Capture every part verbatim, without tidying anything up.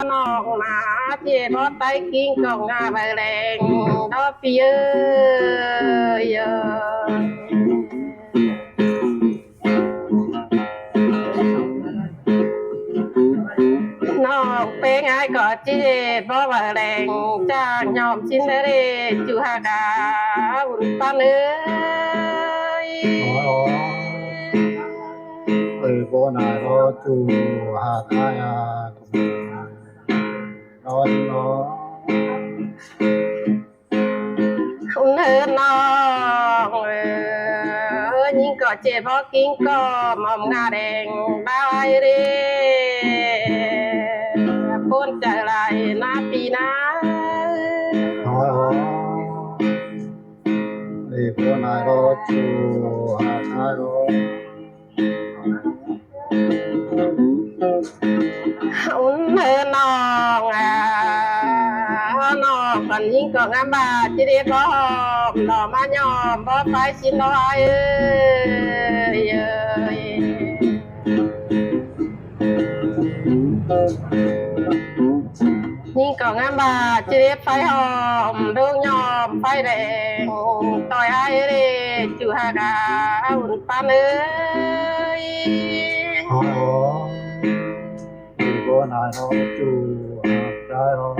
ꞌnọng ꞌná ꞌchí bók tai ꞌkính ꞌcọ ꞌnga báu ꞌlẹng đó ꞌpi ơi. ꞌNọng ꞌpéng ai ꞌcọ ꞌchí bók báu ꞌlẹng chang ꞌnhóm ꞌsịn ꞌlế ꞌchu hák a ún ꞌpắn ơi. Ôi, ôi. Ơi, bố nải đó ꞌchu hák ai a, đó, đó. Ún ꞌhớ ꞌnọng ơi, ꞌnhính ꞌcọ ꞌchí bók ꞌkính ꞌcọ ꞌmom ꞌnga ꞌlẹng báu ai ꞌlế. ꞌPôn chaư lai ꞌná ꞌpi ꞌná. Ôi, ôi. Ơi, bố nải đó ꞌchu hák ai đó. Ún ꞌhớ ꞌnọng a, ꞌnọng ꞌcọ ꞌnhính ꞌcọ ꞌngắm ꞌva ꞌchí đé bók ꞌnọ ꞌmá ꞌnhóm bók phái ꞌsịn ꞌnọ ai ơi, ơi. ꞌNhính ꞌcọ ꞌngắm ꞌva ꞌchí đé phái hom đu ꞌnhóm phái ꞌlẹng ꞌtoi ai ꞌlế ꞌchu hák a ún ꞌpắn ơi. Ôi, ôi. Ơi, bố nải đó ꞌchu hák ai đó.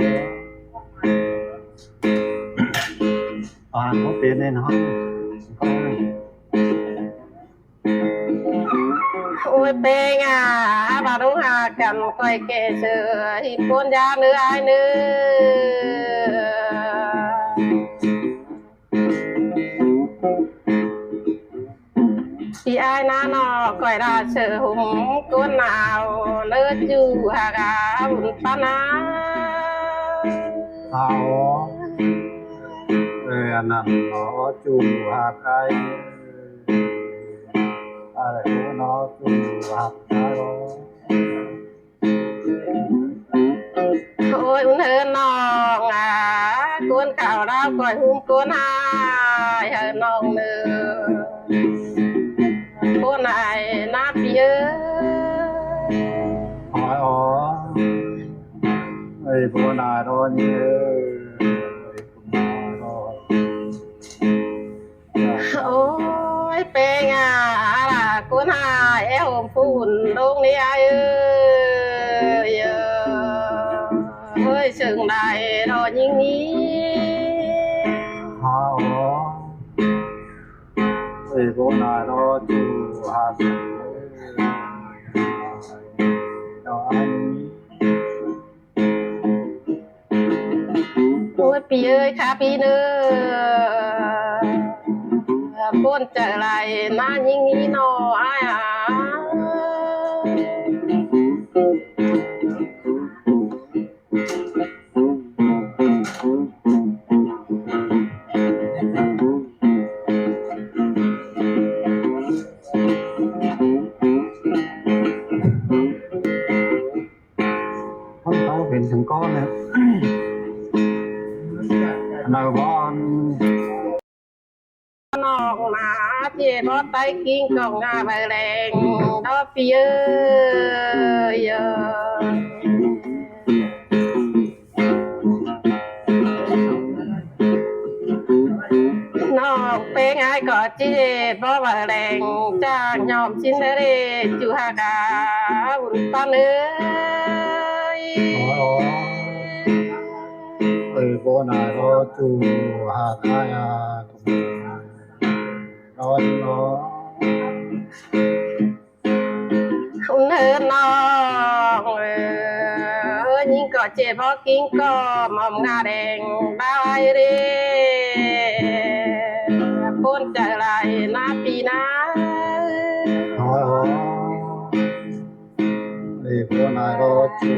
Ăn bố pên ꞌnị ꞌnọng. Ôi, ꞌpéng a, ꞌva ꞌnọng hák căn ꞌcoi kẻ ꞌsớ ꞌhịt ꞌcốn dá ꞌnớ ai ꞌnớ. ꞌPi ai ꞌná ꞌnọ ꞌcoi đa ꞌsớ húm ꞌcốn nao ꞌnớ ꞌchu hák a ún ꞌpắn a. Ao. Ơi, ăn ꞌnặn ꞌnọ ꞌchu hák ai. Ai, ꞌnọ ꞌchu hák ai. Ôi, ún ꞌhớ ꞌnọng a, ꞌcốn khảu đao ꞌcoi húm ꞌcốn ai hảư ꞌnọng ꞌnớ. ꞌCốn ai ꞌná ꞌpi ơi. Ôi, ôi. Ơi, bố nải đó ꞌnị ơi. Ôi, ꞌpéng a, a la ꞌcốn ai é hôm phun ꞌlống ꞌnị ai ơi. Ơi, sưng lai đó ꞌnhính ꞌnị. Ao. Ơi, bố nải đó ꞌchu hák ai. Đó ai. Ôi, ꞌpi ơi, khả ꞌpi ꞌnớ. ꞌPôn chaư lai ꞌná ꞌnhính ꞌnị ꞌnọ ai a. Không thấu hên thằng con nè. Nào con. ꞌNọng ꞌná ꞌchí bók tai ꞌkính ꞌcọ ꞌnga báu ꞌlẹng đó ꞌpi ơi. ꞌNọng ꞌpéng ai ꞌcọ ꞌchí bók báu ꞌlẹng chang ꞌnhóm ꞌsịn ꞌlế ꞌchu hák a ún ꞌpắn ơi. Ôi, ôi. Ơi, bố nải đó ꞌchu hák ai a. Đó, đó. Ún ꞌhớ ꞌnọng ơi, ꞌnhính ꞌcọ ꞌchí bók ꞌkính ꞌcọ ꞌmom ꞌnga ꞌlẹng báu ai ꞌlế. ꞌPôn chaư lai ꞌná ꞌpi ꞌná. Ôi, ôi. Ơi, bố nải đó ꞌchu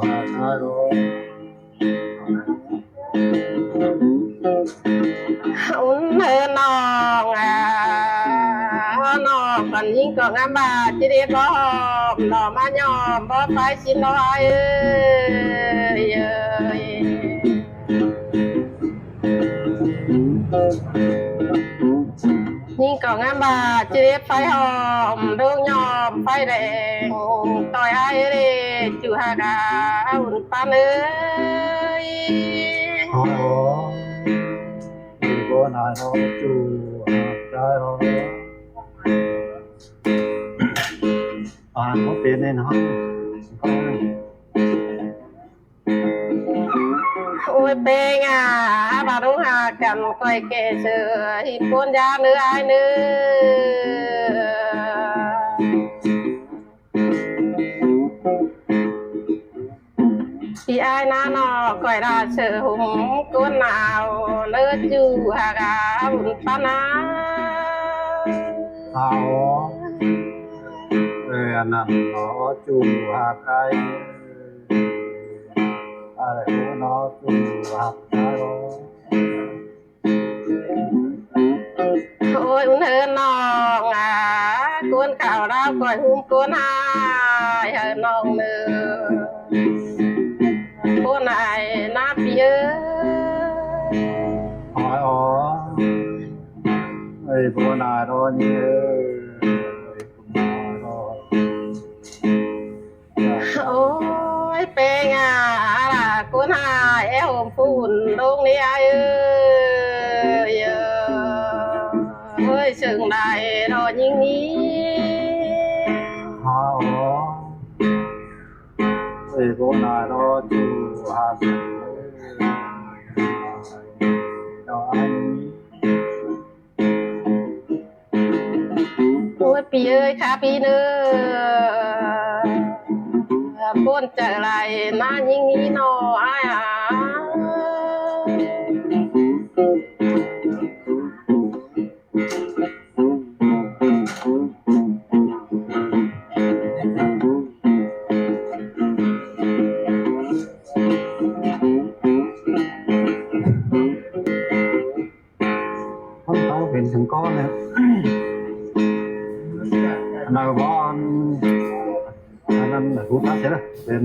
hák ai đó. Ún ꞌhớ ꞌnọng a, ꞌnọng ꞌcọ ꞌnhính ꞌcọ ꞌngắm ꞌva ꞌchí đé bók ꞌnọ ꞌmá ꞌnhóm bók phái ꞌsịn ꞌnọ ai ơi, ơi. ꞌNhính ꞌcọ ꞌngắm ꞌva Chết phái hòm đốt nhòm phái đèn, tôi ai đi, chú Hà Gà ủn pan ơi. Ôi, ôi. Thì cô nói nó chú Hà Gà ơi. À, có tiền nên hả? Ôi, peng à, ꞌva đúng hà cắn coi kệ sự hi ꞌpốn da nữa ai nữa. Thì ai ná nó coi là sự hùng cuốn nào lỡ chú hà gà hùng pan à. Áo. Ê, anh ăn nó chú hà cái. Ai, nó chú hà cái đó. Ôi, ún hơ nong à, cuốn khảo đáo coi hung cuốn hai, hơ nong nơ. Cuốn hai ná pi ơi. Hỏi ó. Ê, cuốn hai đó nhé. Ôi, peng à, là cuốn hai, é hôm phun đông đi ai ơi. Ơi, sừng đài đó nhing nhí. Hả, ôi. Ê, cuốn hai đó chú hạt. Đó anh. Ôi, pi ơi, khá pi nơ. Buôn trở lại, ná nhing nhí nó, ai à. Không có quyền thằng con nè. Nào con, anh ăn là cũng tắt thế đó. Quyền.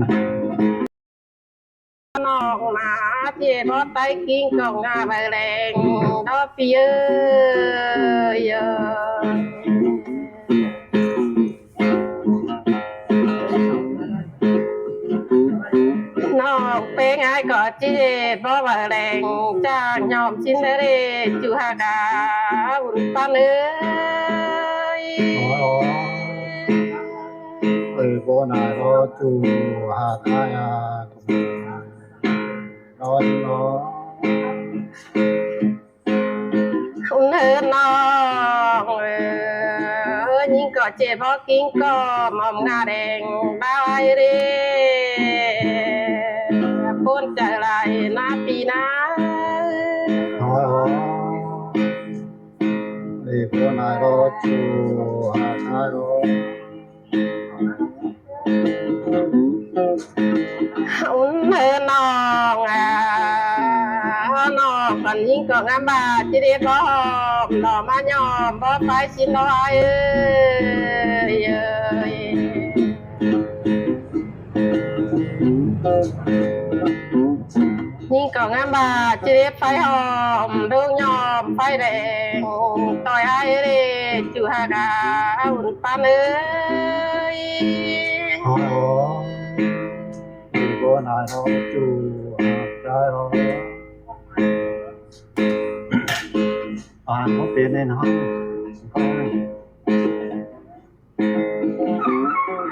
Nong ná, chê bó tay kinh cộng ngà bài lèng, đó pi ơi, ơi. Nong peng ai có chê bó bài lèng, chang nhòm chín đế đế, chú hà gà, ủn pan ơi. Ôi, ôi. Ê, bó nai đó chú hà gà, ủn pan ơi. Ún hơ nong, ơ, nhing có chê bó kinh có mòm ngà đèn bao ai rê. Buôn trở lại ná pi ná. Ôi, ôi. Ê, buôn ai đó chú, ai đó. Ún hơ nong à, nong còn nhing có ngắm bà, chứ đi bó hòm, nó mà nhòm, bó phái xin nó ai ơi, ơi. Nhing có ngắm bà, chứ đi phái hòm, đốt nhòm, phái đèn, tôi ai đi, chú hà gà, ủn pan ơi. Ôi, ôi. Thì cô nói nó chú, à, trai nó. À, có tiền nên hả?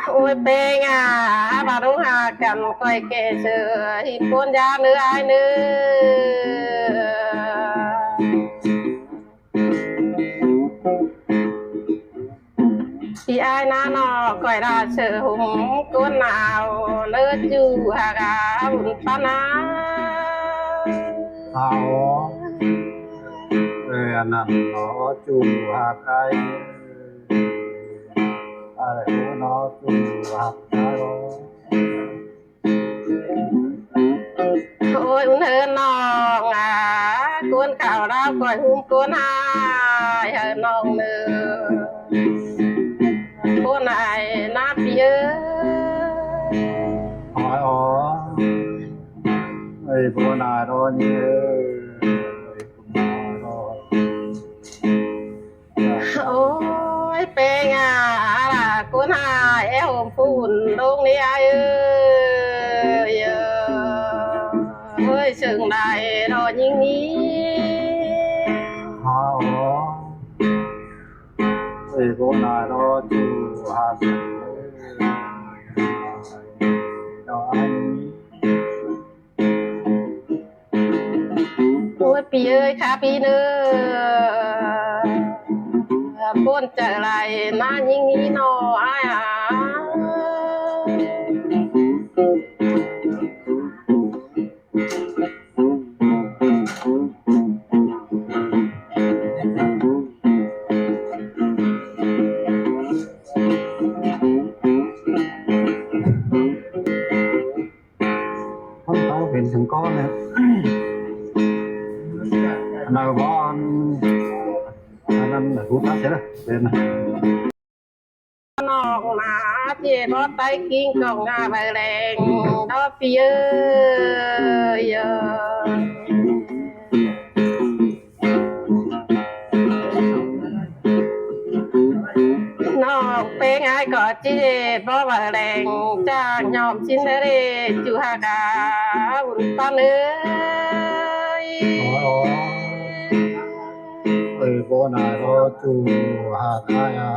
Ôi, peng à, ꞌva đúng hà cắn coi kệ sự hi ꞌpốn da nữa ai nữa. Thì ai ná nó coi là sự hùng cuốn nào lỡ chú hà gà hùng pan à. Áo. Ê, anh ăn nó chú hà cái. Ai, nó chú hà cái đó. Ôi, ún hơ nong à, cuốn khảo đáo coi hung cuốn hai, hơ nong nơ. Cuốn hai ná pi ơi. Ôi, ôi. Ê, cuốn hai đó nhé. Ôi, cuốn hai đó. Ôi, Ai ơi, ơi, sưng đai đó nhính nhí. Hao. Ơi, bố nài đó chú hạt. Đó ai nhính nhí. Ôi, pi ơi, khá pi nơ. Buôn trở lại, nó nhính nhí nó, ai à. Không có biển sừng con nè. Nào con. Anh ăn là hút tắt thế đó. Bên. Nòng mà chị bó tay kinh cộng ngà bài lệnh đó pi ơi. Nòng pê ngái có chị bó bài lệnh cha nhòm xin thế đi. Chú hà cả ủn phan ơi. Ôi, ôi. Ơi, bố nài đó chú hà cả à.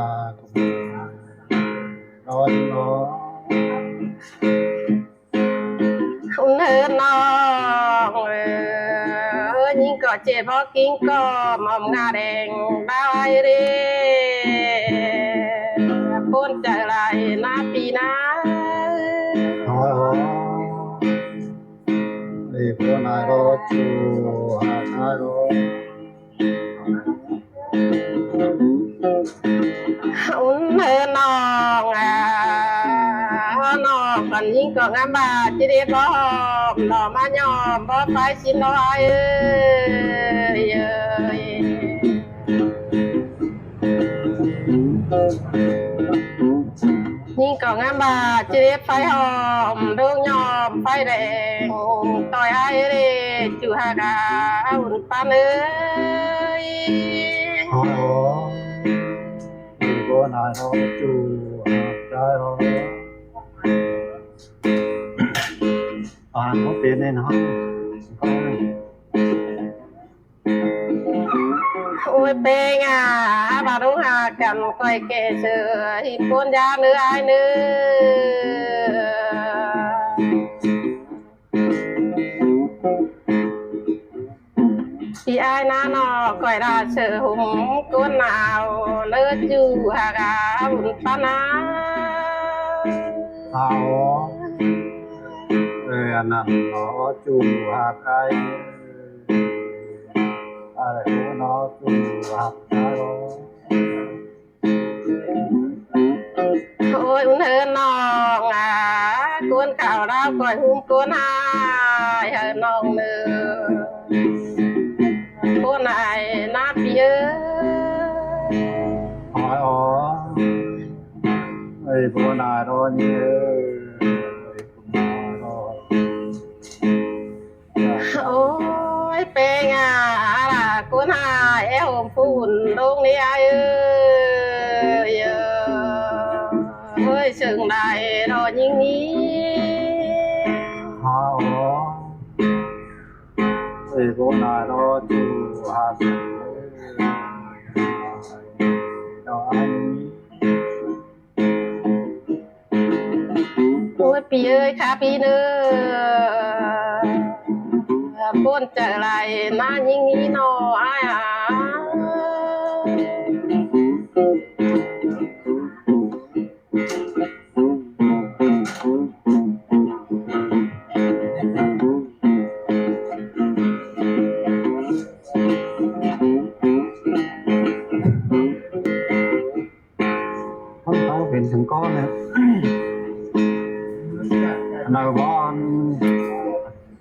Đó, đó. Không hứa nòng ơi, nhính có chê bó kính có mỏm ngà đèn bao ai đi. Buôn trở lại na pi na. Ôi, ôi. Ê, bố nài đó chú hà cả đó. Ún hơ nòng à, nòng còn nhính có ngắm bà, chứ đi bó hòm, nó mà nhòm, bó phái xin nó ai ơi, ơi. Nhính có ngắm bà, chứ đi phái hòm, đương nhòm, phái đèn, tôi ai đi, chú hà cả, ún phan ơi. Ôi, ôi. Ôi, bố nài nó chú hà cả đó. À, nó tên này nó. Ôi, pê ngà, bà đúng hà cắn coi kệ sự, hi buôn giá nữa ai nữa. Pi ai na nó coi ra sự hùng cuốn nào lỡ chu hà gà hùng phan á. Hao. Ê, anh ăn nó chu hà cái. Ai nó chu hà cái đó. Ôi, ún hơ nòng à, cuốn khảo đao coi hùng cuốn hai, hơ nòng nữa. Cuốn hai na pi ơi. Ôi, ôi. Ê, cuốn hai đó nhé. Ôi, pê ngà, à là cuốn hà, é hôm phun đông ní ai ơi, ơi, sừng đài đó nhính nhí. Hao. Ê, cuốn hai đó chú hà. Đó ai. Ôi, pi ơi, khá pi nơ. Buôn trở lại, na nhính nhí nó, ai à. Không có biển sừng con nè. Nào con.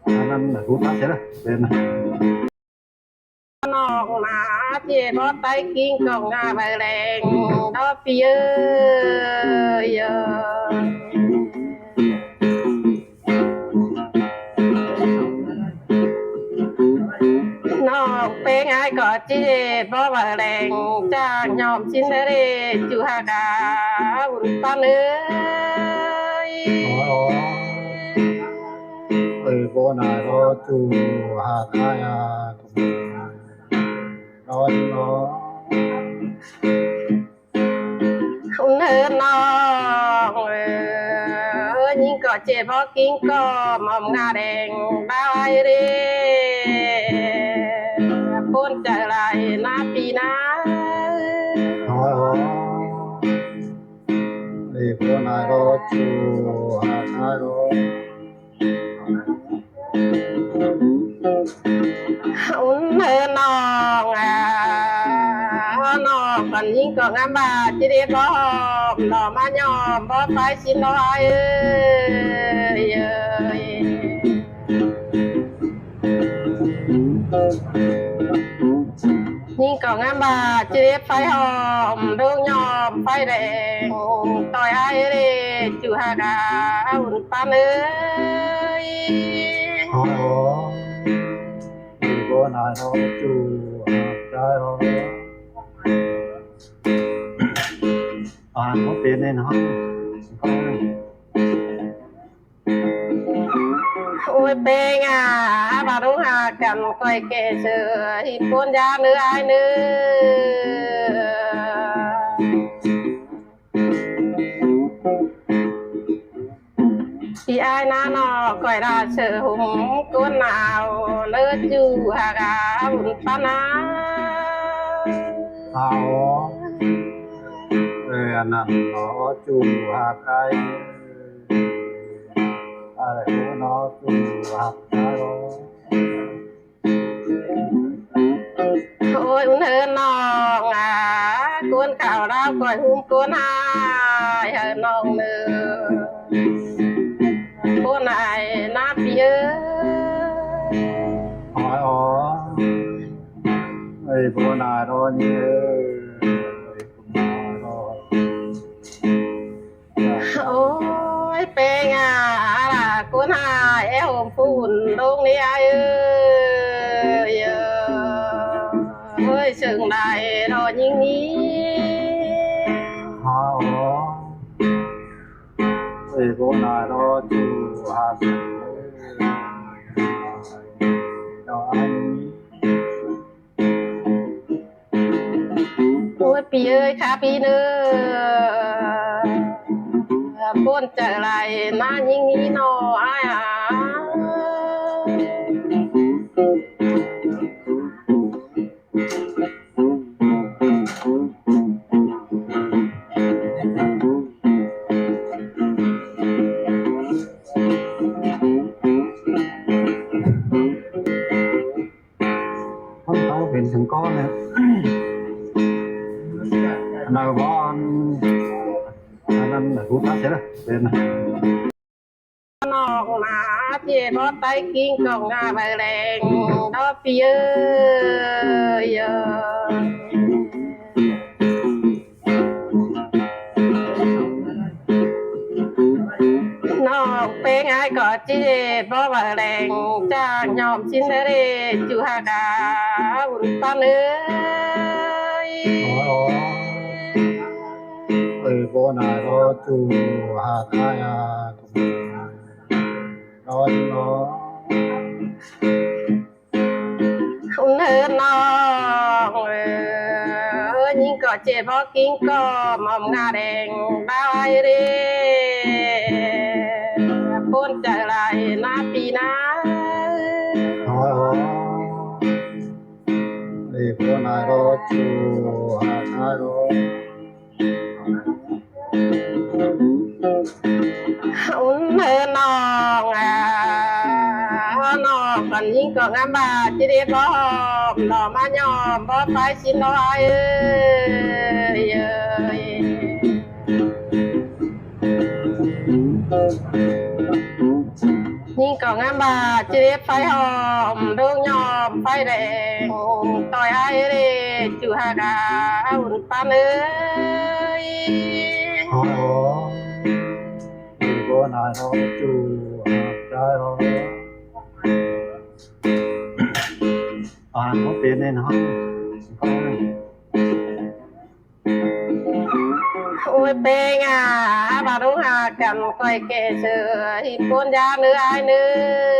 Anh ăn là hút tắt thế đó. Bên. Nòng mà chị bó tay kinh cộng ngà bài lệnh đó pi ơi. Nòng pê ngái có chị bó bài lệnh cha nhòm xin thế đi, chú hà cả ủn phan ơi. Ôi, ôi. Ơi, bố nài lo chủ hạt ai à, cũng lo lo. Hún hớn ꞌnọng ơi, ꞌnhính ꞌcọ ꞌchị bók ꞌkính ꞌcọ ꞌmom ꞌnga đeng đao ai ꞌlế. ꞌPôn chaư lai ꞌná ꞌpi ꞌná. Ôi, ôi. Ơi, bố nài lo chủ hạt ai lo. Hún hớn ꞌnọng à, ꞌnọng ꞌcọ ꞌnhính ꞌcọ ꞌngắm ꞌva ꞌchí đé bók ꞌhôm ꞌnọ ꞌmá ꞌnhóm bók ꞌphái ꞌsịn ꞌnọ ai ơi, ơi. ꞌNhính ꞌcọ ꞌngắm ꞌva ꞌchí đé ꞌphái ꞌhôm đu ꞌnhóm ꞌphái đeng ꞌtoi ai ꞌlế, chủ hạt à, hún ꞌpắn ơi. Ôi, ôi. Ơi, bố nài lo chủ hạt ai lo. Ăn bố pên nên hả? Ôi, ꞌpéng à, ꞌva ꞌlống hả căn ꞌcoi kẻ sửa hít ꞌpốn da ꞌnớ ai ꞌnớ. ꞌPi ai ꞌná ꞌnọ ꞌcoi đa sửa húm ꞌcốn áo ꞌnớ, chủ hạt à, hún ꞌpắn ná. Áo. Ơi, ăn ꞌnặn ꞌnọ chủ hạt ai. Ai ꞌnọ chủ hạt ai lo. Ôi, hún hớn ꞌnọng à, ꞌcốn khảu đao ꞌcoi húm ꞌcốn ai hả ꞌnọng ꞌnớ. ꞌPôn ai ꞌná ꞌpi ơi. Ôi, ôi. Ơi, ꞌpôn ai lo ꞌnị ơi. Ôi, ꞌpéng à, ꞌva ꞌcốn hả é hôm phún ꞌlống ꞌnị ai ơi, ơi. Ơi, sưng đai lo ꞌnhính ꞌnị. Hả, ôi. Ơi, ꞌpôn ai lo chủ hạt. Lo ai. Ôi, ꞌpi ơi, khả ꞌpi ꞌnớ. ꞌPôn chaư lai ꞌná ꞌnhính ꞌnị ꞌnọ ai à. Không có bên thằng con này. Nào con, anh ăn là cũng tắt thế đó. Bên này. ꞌNọng ꞌná ꞌchị bók ꞌTáy ꞌkính ꞌcọ ꞌngá ꞌvạy leng đó ꞌpi ơi. ꞌNọng ꞌpéng ai ꞌcọ ꞌchí bók ꞌvạy leng chang ꞌnhóm ꞌsịn ꞌlế, chủ hạt à, hún ꞌpắn ơi. Ôi, ôi. Ơi, ꞌpôn ai lo chủ hạt ai à, cũng lo lo. Hún hớn ꞌnọng ơi, ꞌnhính ꞌcọ ꞌchị bók ꞌkính ꞌcọ ꞌmom ꞌnga đeng đao ai ꞌlế. ꞌPôn chaư lai ꞌná ꞌpi ꞌná. Ôi, ôi. Ơi, ꞌpôn ai lo chủ hạt ai lo. Hún hớn ꞌnọng à, ꞌnọng ꞌcọ ꞌnhính ꞌcọ ꞌngắm ꞌva ꞌchí đé bók ꞌhôm ꞌnọ ꞌmá ꞌnhóm bók ꞌphái ꞌsịn ꞌnọ ai ơi, ơi. ꞌNhính ꞌcọ ꞌngắm ꞌva ꞌchí đé ꞌphái ꞌhôm đu ꞌnhóm ꞌphái đeng ꞌtoi ai ꞌlế, chủ hạt à, hún ꞌpắn ơi. Ôi, ôi. Ơi, ꞌpôn ai lo chủ hạt ai lo. Ăn bố pên nên hả? Ôi ꞌpéng a, ꞌva ꞌnung ha căn khỏi kẻ ꞌsớ ꞌhịt ꞌcốn dáng ꞌnớ ai ꞌnớ.